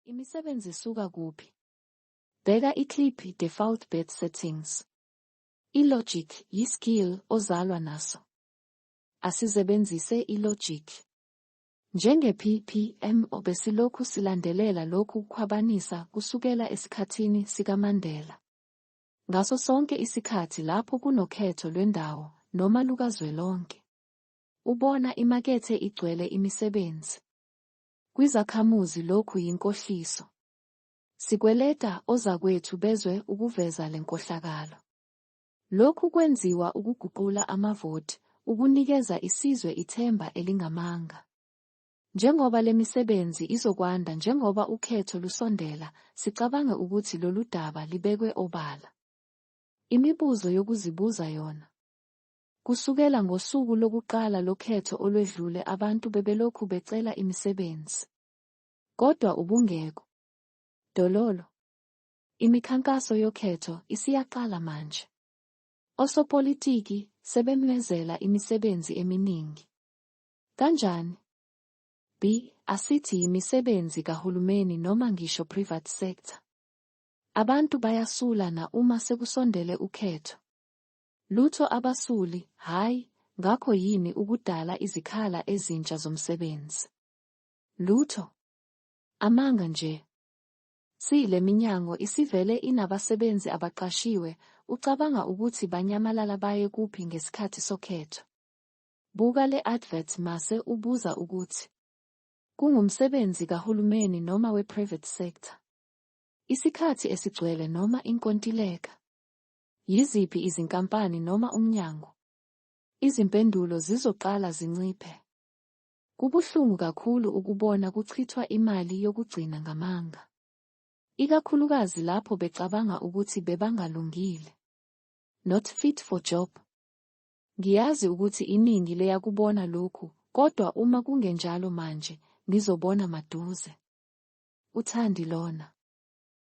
Imisebenzi isuka kuphi? Bheka i-clip Default Birth Settings. I-logic yi-skill ozalwa naso. Asisebenzise i-logic. Njenge-PPM besilokhu silandelela lokhu kukhwabanisa kusukela esikhathini sikaMandela. Ngaso sonke isikhathi lapho kunokhetho lwendawo noma lukazwelonke, ubona imakethe igcwele imisebenzi. Kwizakhamuzi lokhu yinkohliso. Sikweleta ozakwethu bezwe ukuveza le nkohlakalo. Lokhu kwenziwa ukuguqula amavoti, ukunikeza isizwe ithemba elingamanga. Njengoba le misebenzi izokwanda njengoba ukhetho lusondela, sicabanga ukuthi lolu daba libekwe obala. Imibuzo yokuzibuza yona. Kusukela ngosuku lokuqala lokhetho olwedlule abantu bebelokhu becela imisebenzi. Kodwa ubungekho. Dololo. Imikhankaso yokhetho isiyaqala manje. Osopolitiki sebememezela imisebenzi eminingi. Kanjani? B. Asithi yimisebenzi kahulumeni noma ngisho private sector. Abantu bayasula na uma sekusondele ukhetho? Lutho abasuli, hhayi, ngakho yini ukudala izikhala ezintsha zomsebenzi? Lutho. Amanga nje. C. Le minyango isivele inabasebenzi abaqashiwe, ucabanga ukuthi banyamalala baye kuphi ngesikhathi sokhetho? Buka le advert mase ubuza ukuthi kungumsebenzi kahulumeni noma we-private sector. Isikhathi esigcwele noma inkontileka. Yiziphi izinkampani noma umnyango? Izimpendulo zizoqala zinciphe. Kubuhlungu kakhulu ukubona kuchithwa imali yokugcina ngamanga. Ikakhulukazi lapho becabanga ukuthi bebangalungile. Not fit for job. Ngiyazi ukuthi iningi liyakubona lokhu, kodwa uma kungenjalo manje, nizobona maduze. UThandi lona.